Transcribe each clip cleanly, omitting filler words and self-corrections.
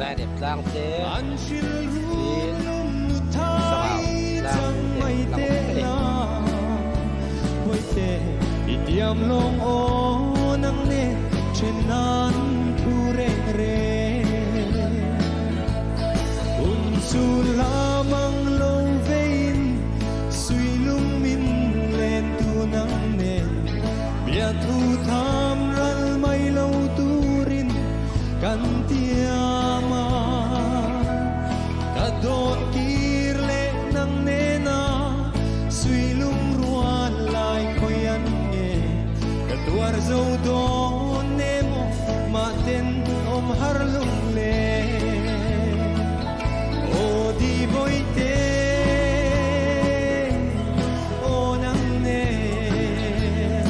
Dairep tlang te hi sangau tlang te lang awm vek a ni. Kan tiam a, ka dawn kir leh nang nena suilung rual lai khawi an nge ka tuar zo dawn emaw mahten awm har lung le aw di bawihte aw nang nen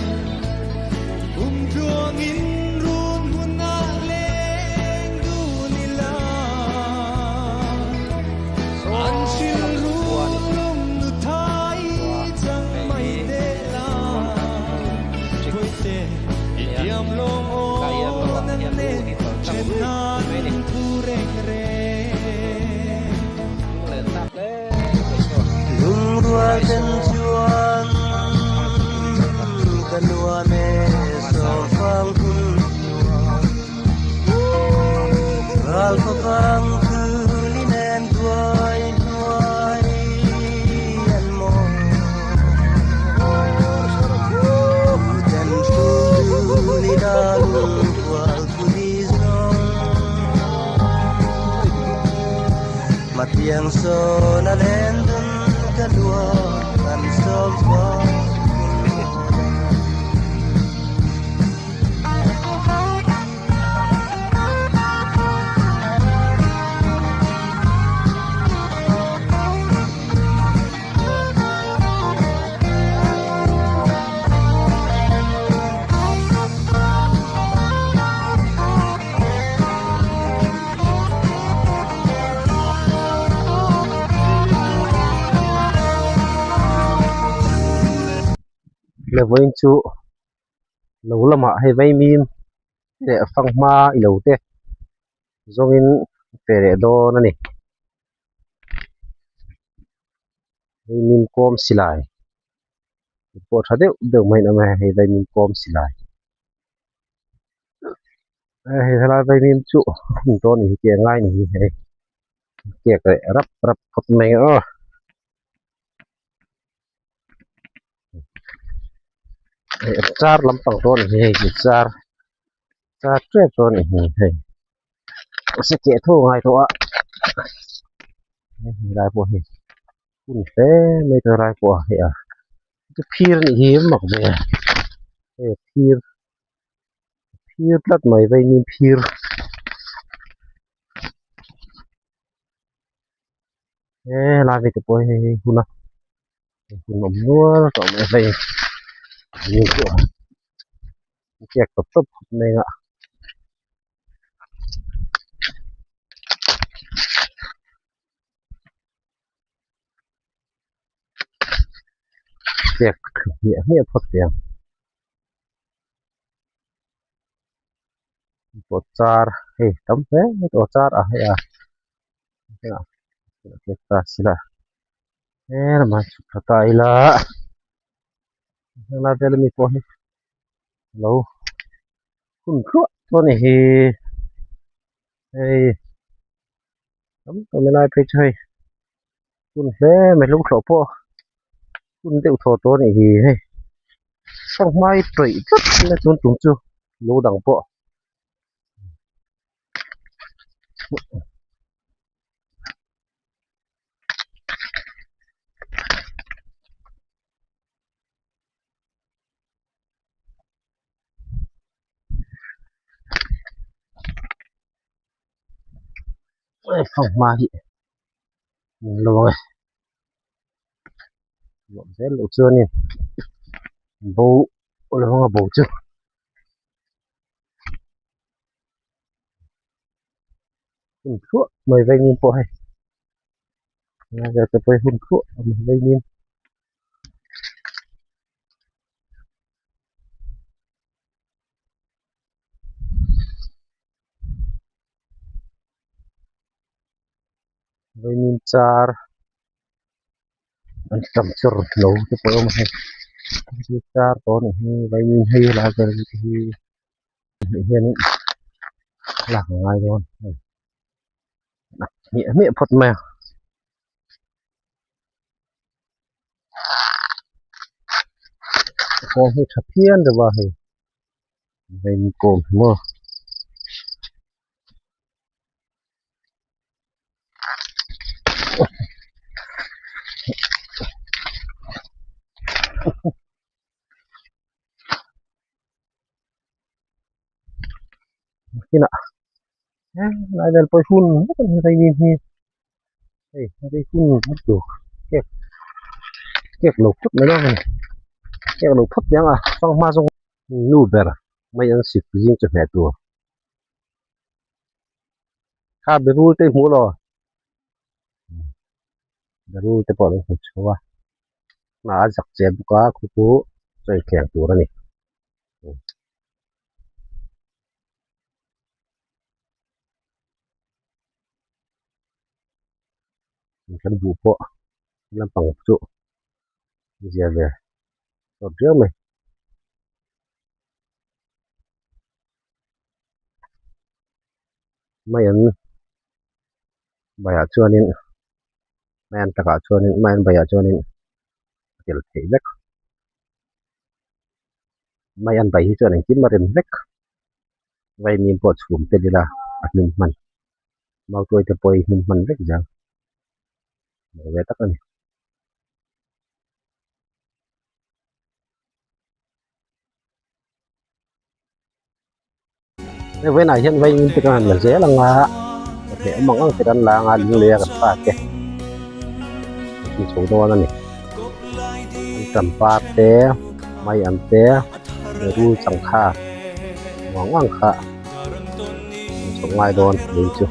kum tluangin run hunah leng dun ila an hril run lung nu thai chang mai teh la Bawihte i tiam lawng aw nang nen then nan thu reng reng. Lungrual ten chuan ka nuam e sawmfang hun nuam Ral favang thul i nen tuai hnuai an maw Ten thul i dang hual pui zawng Matiang sawn a len dun ka luak an sawm fang Le vawiin chu lo lamah hei vaimim leh fanghma ilo te zawngin pe leh dawn a ni vaimim kawm silai pawh tha deuh deuh mai an awm a hei vaimim kawm silai. Hei helai vaimim chu hun dawn ni hi tih a ngai ni hi hei kek leh rap rap khawp mai ang aw hei a char lampang dawn ni hi hei hi char char tep dawn ni hi hei se keh tho ngai tawh a helai pawh hi hun hle mai tawh helai pawh hei a phir a nih hi mak ve hei phir. Phir tlat mai vaimim phir he helai mi te pawh hi hei hun a hun awm nual tawh mai hei vaimim chu a kek tawp tawp khawp mai a. Kek hmiah hmiah phawt teh ang. Pawh char hei tam hle mai tawh char a hei a ta sila he lamah chhuk thla ta ila helai vel ami pawh hi alo hun thluah thluah a ni hi hei tam tak helai phei chu hei hun hle mai lungthlawh pawh hun deuh thaw tawh a nih hi hei fanghmai tawih tlat mai chuan tum chu lo dang pawh fanghma hi lo ang e. Luah zel loh chuanin bo rawng a bo chu hun thluah mai vengin pawh hei helai vel te pawh hi hun thluah mai vengin. Vaimim char an tam chawr lo te pawh a awm a hei char tawh a nih hi vaimim hei helai vel te hi hmuh hianin lak a ngai dawn hei a hmiah hmiah phawt mai a. Kawng hi tha phian deuh a hei vaimim kawm hi maw. Kinah helai vel pawh hi hun vek a ni vaimim hi hei rei hun vek tur kek kek lo phawt mai dawn a ni kek lo phawt mai ang a fanghma zawng nu ber mai an sik zing chu hmeh tur. Kha berul te i hmuh elaw berul te pawh a lo hmu chho a hna a zak che bawk a khu chu chaw ei thleng tur a ni. Kan buh pawh lampang chu zia ve sawt riau mai. Mai an baiah chuanin mai an takah chuanin mai an baiah chuanin a tel theih vek mai an bai hi chuan engkim a rem vek vaimim pawh chhum tel ila a hmin hman mautuai te pawh hi hmin hman vek zel mawi ve tak a ni. Hei vawiinah hian vawiin te kan han la zel ang a chawhmeh awm ang ang te kan la ang a lung lei a kan pa te an ti chho dawn a ni an tampa te mai an te rul changkha ang ang kha an chho ngai dawn lei chu.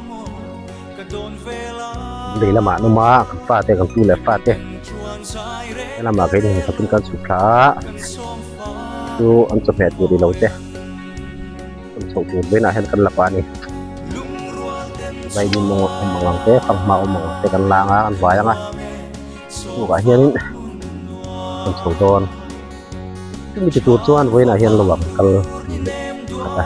Lei lamah an awm a kan pa te kan pu leh fa te helamah keini hmun khatin kan chhuk thla a chu an chawhmeh tur ilo te an chhoh tur vawiinah hian kan la pah a ni vaimim awm ang ang te fanghma awm ang ang te kan lang a kan vai ang a chuvah hianin kan chho dawn chumi ti tur chuan vawiinah hian lo ang kal khat a.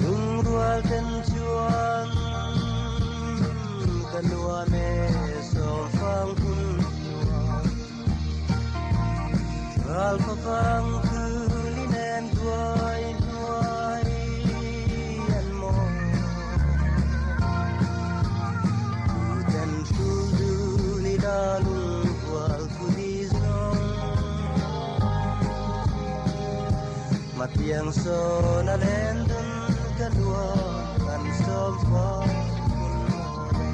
Lungrual ten chuan ka nuam e sawmfang hun nuam Ral favang thuli nen duai hnuai an maw Tu ten hrul du ni da lungrual thu di zawng. Tiang sawn a len dun ka nuam kan sawm fai hun mawi.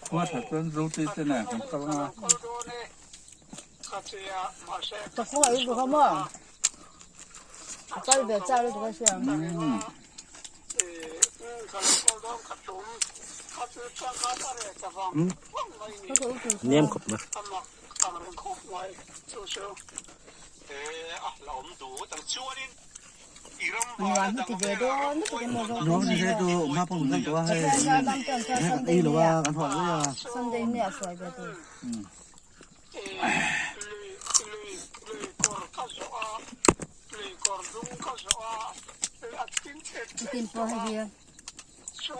Khua tha chuan Zote te nen kan kal ang a. Ka khua i duh maw? A kal ve char lutuk a hria. Nem khawp mai.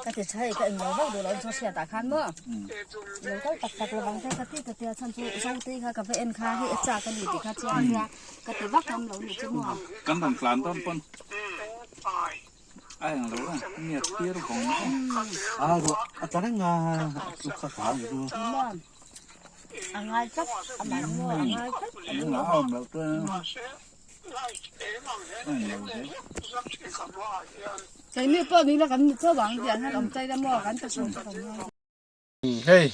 Ka ti tha hei ka englo vak duh loh chu hriat ah khan maw lo kal tak tak lovang te ka ti ka tia chhan chu Zote kha ka va en kha hei a chak a ni tih kha chiang nia ka ti vak ngam lo ni chu maw. Kan rawn tlan dawn pawn a englo a ngiat tir vawng vawng. A ruah a tla reng a a tluk kha ka hau chu. Maw a ngai tlat a man maw a ngai tlat. A awm loh chuan. Keini pawh ni la kan ni chauh ang tih an awm chai la maw kan ta chauh chauh ang. Hei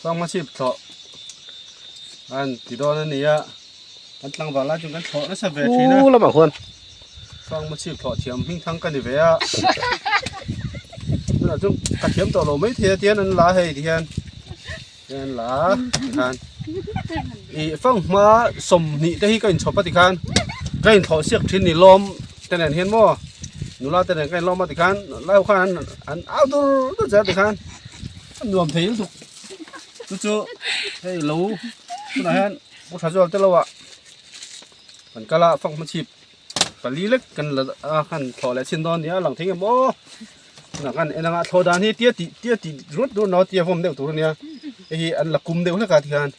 Sangma chhip thlawh an ti dawn a nia kan tlangval lai chuan kan thlawh nasa ve thin a Khu lamah khuan Sangma chhip thlawh thiam hming thang ka ni ve a tunah chuan ka thiam tawh lo mai thei a tian an la hei tihian Hian la tikhan ih fanghma sawmhnih te hi ka inchhawp a tikhan ka inthlawh siak thin ni lawm te nen hian maw nula te nen ka inlawm a tikhan lai ho khan an an au dur dur zel tikhan a nuam thei lutuk chu chu hei lo tunah hian pu tha zual te lo ah kan kal a fanghma chhip pali lek kan la a kan thlawh leh chhin dawn nia a lang thei ngem aw. Tunah khan en anga thlawh dan hi tia tih tia tih ruat ruat no tia vawm deuh tur ania hei hi an la kum deuh hlek a tikhian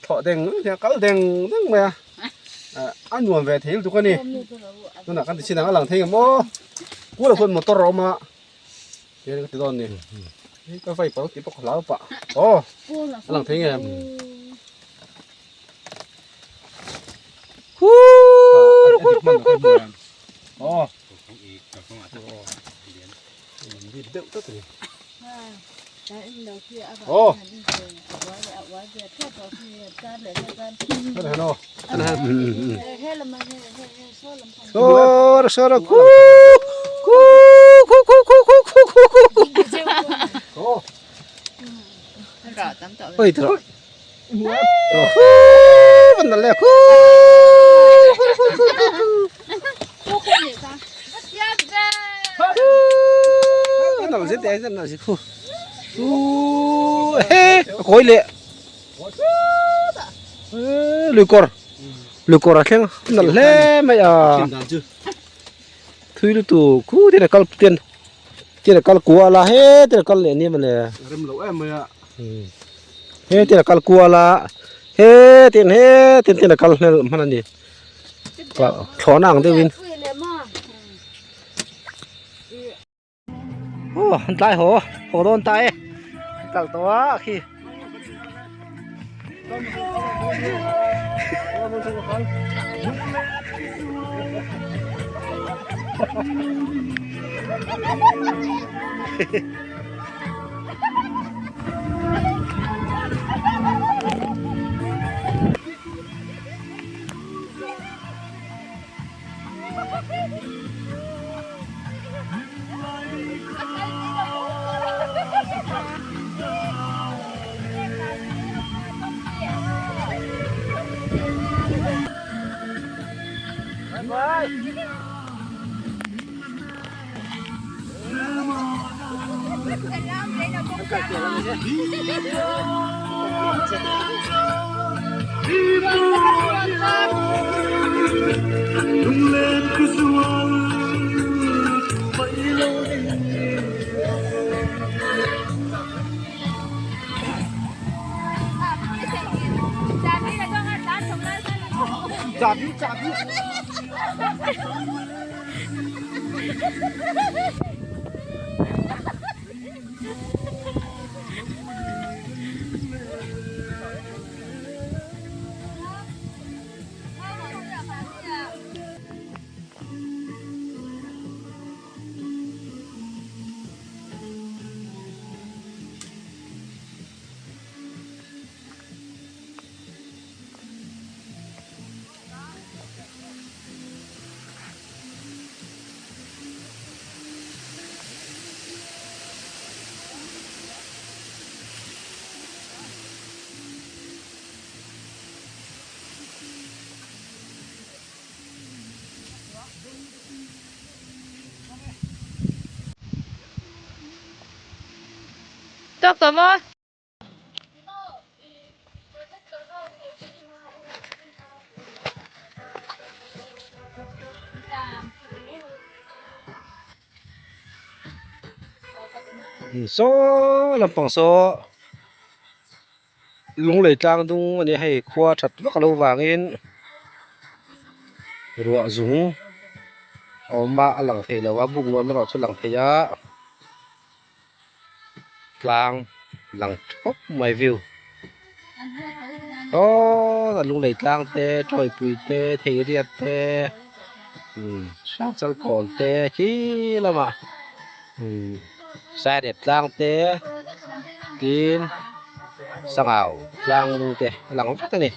thlawh deng deng kal deng deng mai a ah a nuam ve thei lutuk ani tunah kan ti chin ang a lang thei ang maw kûlah khuan motor a awm a tihian ka ti dawn a ni. Ka vai pang tih pawh ka hlau pah. Aw a lang thei nge. Aw. Bit deuh tlat a ni. Aw. Sora sora khu khu khu khu khu khu khu khu khu Oi tro. Khu vẫn là khu khu khu khu khu khu nó sẽ té nó sẽ khu khu he khối lệ lùi cor lùi cor à khen nó lẽ mày à thui lu tu khu thế là kal tiền thế là kal cua là he thế là kal lệ ni mà lệ Rem lo em mai a. He thế là kal cua là he tiền he tiền tiền là kal hman a ni thlawh na ang deuh in aw an tlai haw haw dawn ta e kal tawh a khi. Tawk tawh maw? Saw lampang saw lunglei tlang dung a nia hei khua that vak alo vangin ruah zung a awm a a lang thei lo a buk nuam erawh chu a lang thei a. Tlang lang thawp mai view aw a lunglei tlang te tawipui te theiriat te hrangchal kawl te khi lamah sairep tlang te tin sangau tlang lung te a lang vek a ni.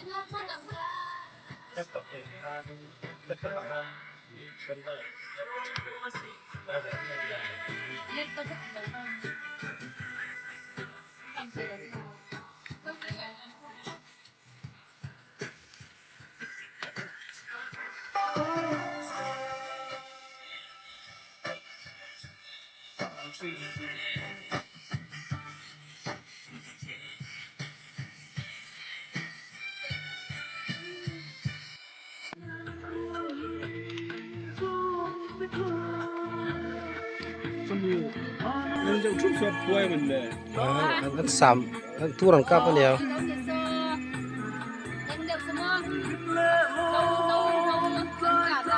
An sam an tur an kap ania.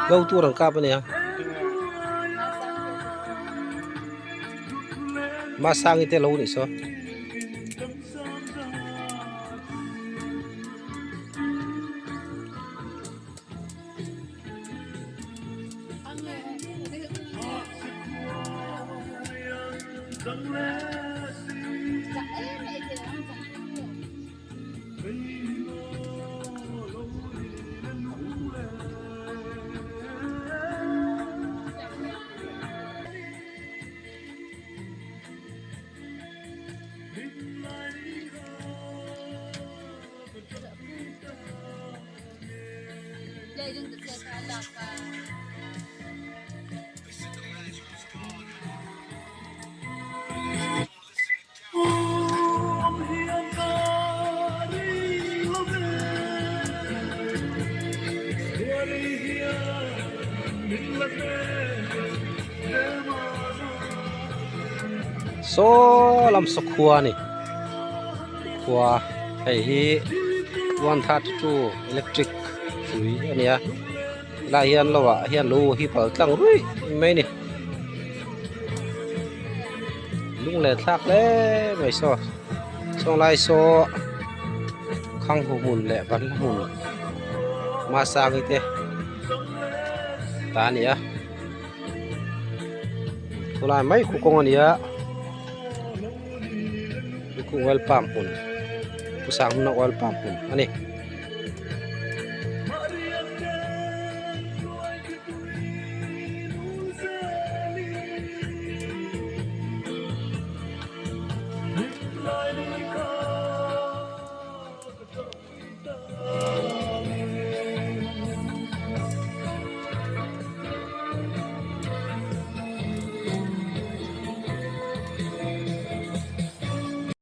Lo tur an kap ania. Masangi te lo nih saw. Saw lam saw khua a ni khua hei hi 132 electric hrui a ni a helaiah hian lo ah hian lo hi pal tlang ruih mai a ni lung leh thlak hle mai saw sawnglai saw khang hu hmun leh ban hmun hmasangi te ta a ni a khawlai mai khu kawng a ni a khu oil palm hmun pu sang hmuna oil palm hmun a ni.